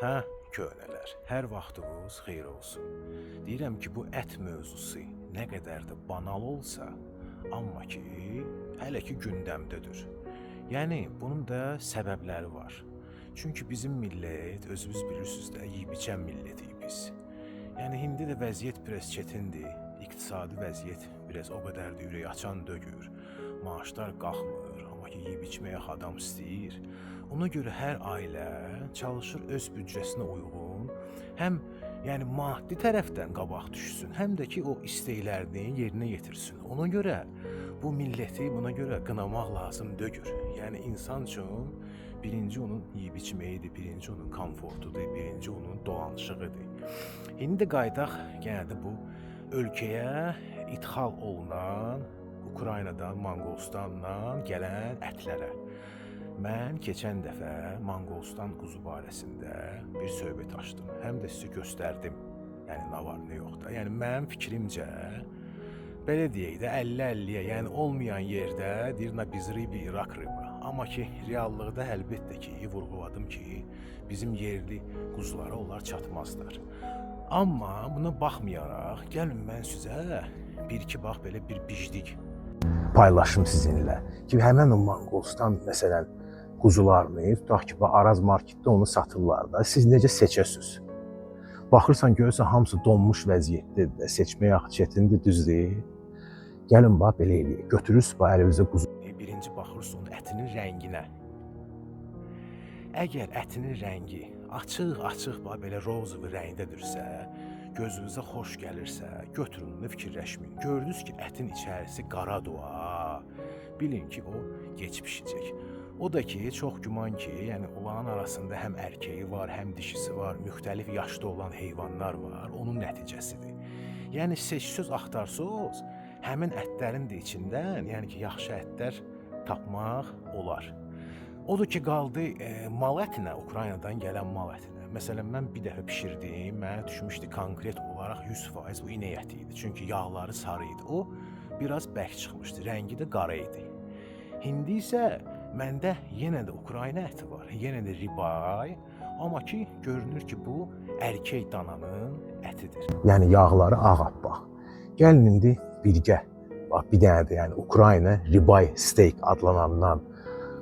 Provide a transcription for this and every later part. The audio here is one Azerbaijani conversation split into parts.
Hə, köhnələr, hər vaxtınız xeyir olsun. Deyirəm ki, bu ət mövzusu nə qədər də banal olsa, amma ki, hələ ki gündəmdədir. Yəni bunun da səbəbləri var. Çünki bizim millət, özünüz bilirsiniz də, yeyib-içən millətiyik biz. Yəni indi də vəziyyət biraz çətindir. İqtisadi vəziyyət biraz o qədər də ürək açan deyil. Maaşlar qalxmır, amma ki yeyib içməyə adam istəyir. Ona görə hər ailə çalışır öz büdcəsinə uyğun, həm yəni maddi tərəfdən qabaq düşsün, həm də ki o istəklərini yerinə yetirsin. Ona görə bu milləti buna görə qınamaq lazım deyil. Yəni insan üçün birinci onun yeyib içməyidir, birinci onun komfortudur, birinci onun dolanışığıdır. İndi də qayıdaq yenə də bu ölkəyə idxal olunan Ukraynadan, Monqolistandan gələn ətlərə. Mən keçən dəfə Monqolistan quzu barəsində bir söhbət açdım. Həm də sizə göstərdim. Yəni nə var, nə yox da. Yəni mənim fikrimcə belə deyək də 50-50-yə, yəni olmayan yerdə deyir na biz ribi İraq riba. Amma ki reallıqda əlbəttə ki, vurğuladım ki, bizim yerli quzulara onlar çatmazlar. Amma buna baxmayaraq, gəlin mən sizə bir-iki bax belə bir biclik paylaşım sizinlə. Ki həmən o Monqolistan məsələn quzularını, tutaq ki, bax Araz marketdə onu satırlar da. Siz necə seçəsiniz? Baxırsan görürsən hamısı donmuş vəziyyətdədir də, seçmək axı çətindir, düzdür? Gəlin bax belə eləyək. Götürürsüz bax əlinizə quzu. Birinci baxırsınız onun ətinin rənginə. Əgər ətinin rəngi açıq-açıq bax belə rozový rəngdədirsə, gözünüzə xoş gəlirsə, götürün onu, fikirləşməyin. Gördünüz ki, ətin içərisi qaradır, ha. Bilin ki, o gec bişəcək. O da ki, çox güman ki, yəni onların arasında həm erkeği var, həm dişisi var, müxtəlif yaşda olan heyvanlar var, onun nəticəsidir. Yəni seçsöz axtarsınız, həmin ətlərin də içindən, yəni ki, yaxşı ətlər tapmaq olar. Odur ki, qaldı mal ətinə, Ukraynadan gələn mal ətinə. Məsələn, mən bir dəfə bişirdim, mənə düşmüşdü konkret olaraq 100% bu inək əti idi. Çünki yağları sarı idi. O biraz bərk çıxmışdı, rəngi də qara idi. İndi isə məndə yenə də Ukrayna əti var, yenə də ribay, amma ki görünür ki, bu erkək dananın ətidir. Yəni yağları ağappaq. Gəlin indi birgə, bax bir dənə də yəni Ukrayna ribay steak adlanandan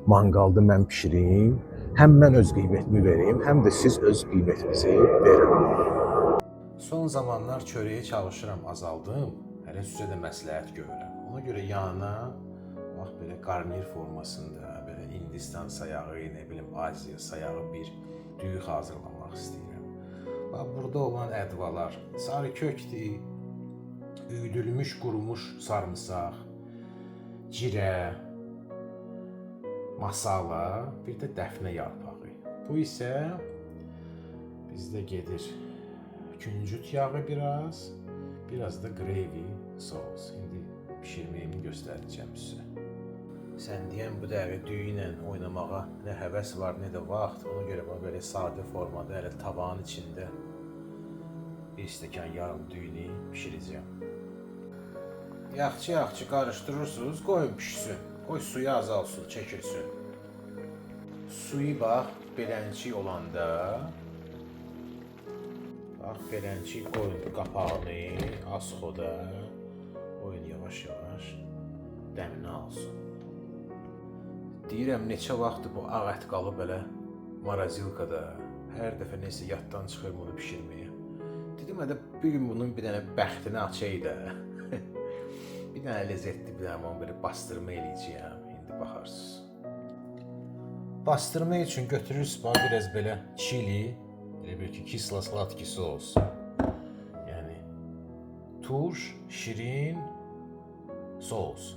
manqalda mən bişirim. Həm mən öz qiymətimi verim, həm də siz öz qiymətinizi verin. Son zamanlar çörəyə çalışıram, azaldım. Hələ sizə də məsləhət görürəm. Ona görə yanına bax belə qarnir formasında, belə Hindistan sayağı, nə bilim Aziya sayağı bir düyü hazırlamaq istəyirəm. Bax burada olan ədvalar sarı kökdür, üyüdülmüş, qurumuş sarımsaq, cirə, masala, bir də dəfnə yarpağı. Bu isə bizdə gedir küncüt yağı biraz, biraz da gravy sos. İndi bişirməyimi göstərəcəm sizə. Sən deyən bu dəqiqə düyü ilə oynamağa nə həvəs var, nə də vaxt. Ona görə bax belə sadə formada elə tavanın içində bir stəkan yarım düyünü bişirəcəm. Yaxşı-yaxşı qarışdırırsınız, qoyun pişsin. Qoy suyu azalsın, çəkilsin. Suyu bax beləncik olanda bax beləncik qoyun qapağını az xoda qoyun yavaş-yavaş dəmini alsın. Deyirəm neçə vaxtdır bu ağ ət qalıb belə marazilkada. Hər dəfə nəsə yaddan çıxır bunu bişirməyə. Dedim hədə bir gün bunun bir dənə bəxtini açay da. Bir dənə ləzzətli bir dənə bunu belə bastırma eləyəcəyəm. İndi baxarsınız. Bastırma üçün götürürsünüz bax biraz belə çili, elə bil ki, kislo-sladkий sos. Yəni turş, şirin sos.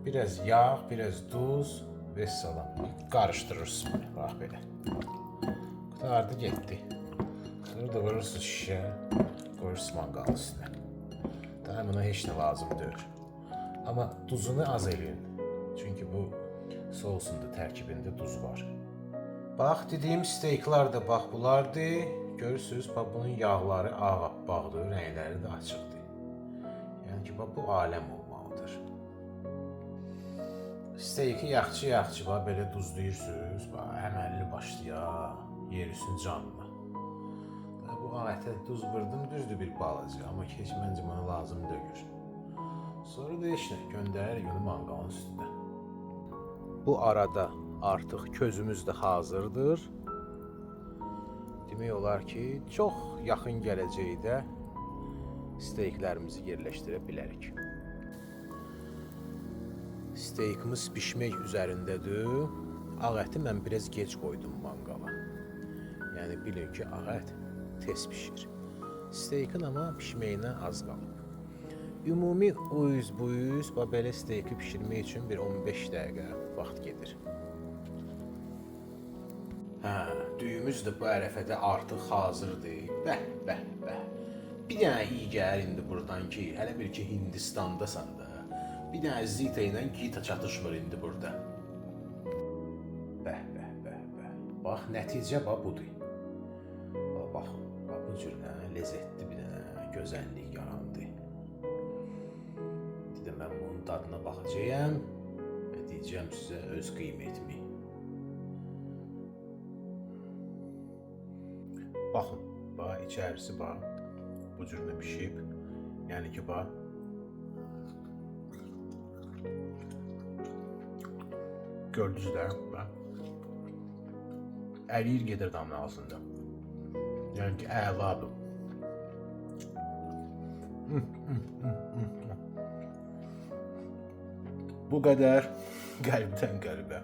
Biraz yağ, biraz duz və salam. Qarışdırırsınız bunu, bax belə. Qurtardı, getdi. Sonra da vurursunuz şişə, qoyursunuz manqalın üstünə. Daha buna heç nə lazım deyil. Amma duzunu az eləyin. Çünki bu sosun da tərkibində duz var. Bax, dediyim steyklər də bax bunlardır. Görürsünüz, bax bunun yağları ağappaqdır, rəngləri də açıqdır. Yəni ki, bax bu aləm olmalıdır. Steyki yaxşı-yaxşı bax belə duzlayırsınız. Bax, əməlli başlıya yerirsin canına. Bu ağ ətə duz vurdum, düzdür bir balaca, amma ki heç məncə mənə lazım deyil. Sonra da heç nə, göndəririk onu manqalın üstünə. Bu arada artıq közümüz də hazırdır. Demək olar ki, çox yaxın gələcəkdə steyklərimizi yerləşdirə bilərik. Steykimiz bişmək üzərindədir. Ağ əti mən biraz gec qoydum manqala. Yəni bilin ki, ağ ət tez bişir. Steykin amma bişməyinə az qalıb. Ümumi o yüz bu yüz bax belə steyki bişirmək üçün bir 15 dəqiqə vaxt gedir. Hə, düyümüz də bu ərəfədə artıq hazırdır. Bəh, bəh, bəh. Bir dənə iyi gəlir indi burdan ki, hələ bir ki Hindistandasan da. Bir dənə Zita ilə Gita çatışmır indi burada. Bəh, bəh, bəh, bəh. Bax, nəticə bax budur. Bax, baxın, bax bu cür nə ləzzətli bir dənə gözəllik yarandı. İndi də mən bunun dadına baxacağam və deyəcəm sizə öz qiymətimi. Baxın, bax içərisi bax bu cür nə bişib. Yəni ki, bax gördünüz də, bax. Əriyir gedir damın ağzında. Yəni ki, əladır. Bu qədər qəlbdən qəlbə.